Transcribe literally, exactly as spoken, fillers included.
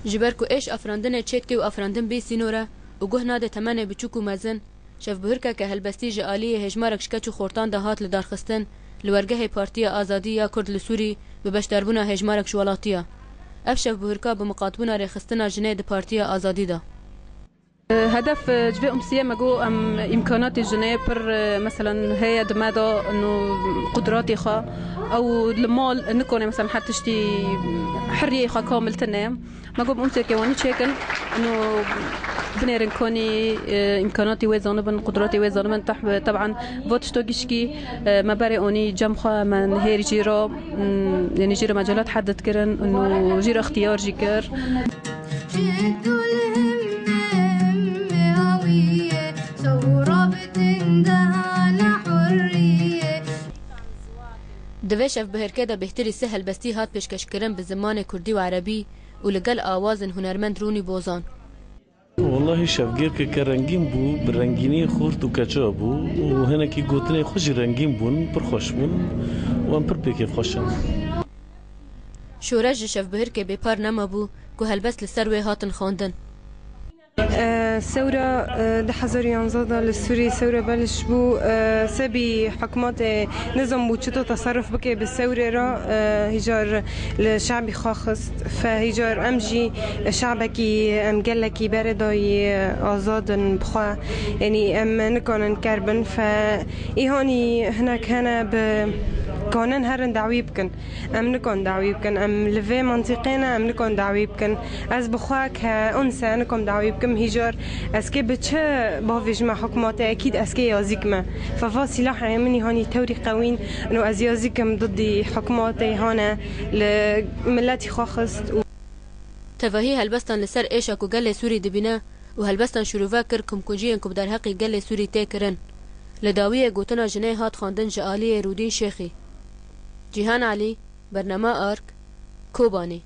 Ji ber ku êş afirandinê çêdike û afirandin bê sînor e û guh nade temenê biçûk û mezin, şevbihurkeke helbestî ji aliyê hêjmarek ji keç û xortan de hat lidarxistin, li wergehê Partiya Azadî ya Kurd li Sûrî bi beşdarbûna hêjmarek ji welatiya. Ev şevbihurka bi miqatbûna rêxistina jinê di Partiya Azadî de. Hedef, e, ji vê umsiyê me got em îmkanatê jinê pir, e, meselen heye di me de, no qudratê xwe ew li mal nikone, meselen her tiştî heriyê xwe kamil tine. Me got bi umsiyekê wanî çêkin, no binêrin konî, e, îmkanatê wê zanibin, qudratê wê zanibin. Teh-, teban vo tişto gişkî, e, me berê onî cem xwe, me nihêr jî re, mm, yanî jî re mecalat hedid kirin, no jî re ixtiyar jî kir. Di vê şevbihêrkê de bêhtirî sê helbestî hat pêşkeşkirin bi zimanê kurdî û erebî û li gel awazên hunermend Rûnî Bozan. Wellahî şevgêrkeke rengîn bû, bi rengîniyê xurt û keça bû û hinekî gotinê xwe jî rengîn bûn, pir xweş bûn û em pir pê kêfxweş in. Şoreş ji şevbihirkê bêpar nemabû ku helbest li ser wê hatin xwendin. E, Sewra, e, du hezar û yanzdeh de li Sûrî sewra beliş bû. E, sebî hikûmetê nizam bû çito teserruf bike bi sewrê re, e, hîcar li şabî xwe xist. Fe hîcar em jî şabekî, em gelekî berê dayî azad in bi xwe. Yanî em nikanin ker bin. Fe îhanî hinek hene bi kanin herin dawî bikin. Em nikon dawî bikin. Em li vê mentiqê ne, em nikon dawî bikin. Ez bi xwe ke unse nikom dawî bikim hîjar. Ez kê bi çi bavêjime hikûmatê, ekîd ez kê yazîk me. Feva sîlahê min îhanî tewrî qewîn, û ez yazîkim didî hikûmatê hane li miletî xwe xist û Tevahî helbestan li ser êşa ku gelê Sûrî dibîne û helbestan şirove kir kumkunciyên ku bi derheqî gelê Sûrî tê kirin. Li dawiyê gotina jinê hat xwendin ji aliyê Rûdîn Şêxî. Cîhan Elî, Bernama Ark, Kobanî.